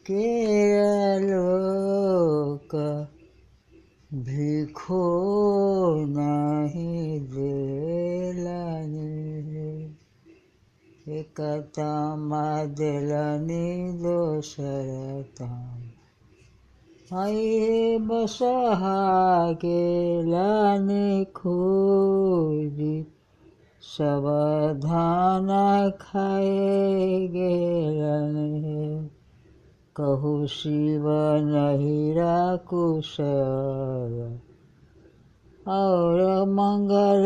के लोक भिखो नहीं देलनि। एक तामा देलनि दोसर तामा हे बसहा गेलनि खोजी सब धान खाए गेलनि हे। कहू शिव नहिरा कुशल और मंगल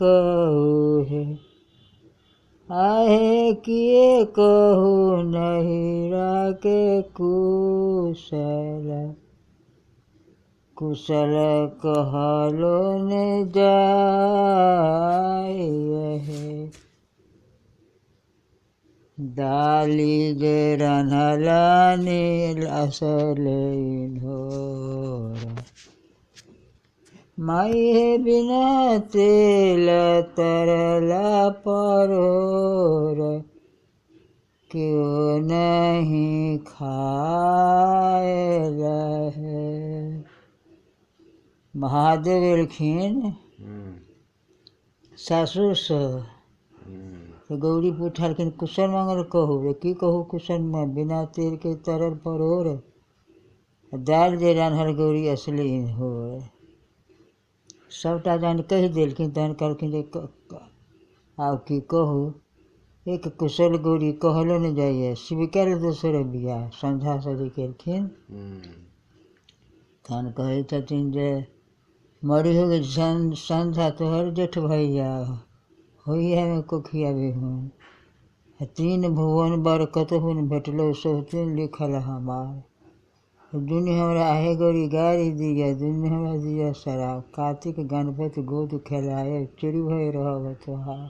कहू हे। आहे किए कहू नहिरा के कुशल कुशल कहलो ने जाय हे। दाली जे रन्हलनि असले ढोर माई हे बिना तेल तरला परोर क्यों नहीं खायल हे। महादेव एलखिन सासुरसँ तऽ गौरी पुछलखिन कुशल मंगल कहू रे की कहू कुशलमे बिना तेलके तरल परोर दालि जे रान्हल गौरी असली हो। सभटा जहन कहि देलखिन तहन कहलखिन जे आब की कहू एक कुशल गौरी कहलो नहि जाइए। शिव कयल दोसर बियाह संझासँ जे केलखिन तहन कहै छथिन जे मरी हो गेल संझा तोहर जेठ भैया होइए कोखिया बिहुन तीन भुवन बर कतहु नहि भेटलौ सौतिन लिखल हमार। दुनू हमरा आहे गौरी गारि दिअ दुनू हमरा दिअ शराब कार्तिक गणपति गोद खेलाए चोरी भए रहब तोहार।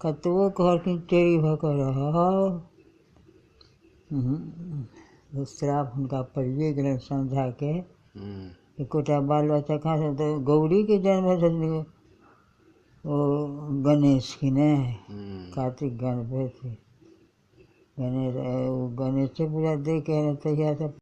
कतबो कहलखिन चोरी भऽ कऽ रहब श्राप हुनका पड़िए गेलनि संझाके। एकोटा बाल बच्चा कहाँ तऽ गौरीके जन्म होइ छथिन ओ गणेश कि ने कार्तिक गणपति गणेश ओ गणेशे पूजा देखिके तहियासँ।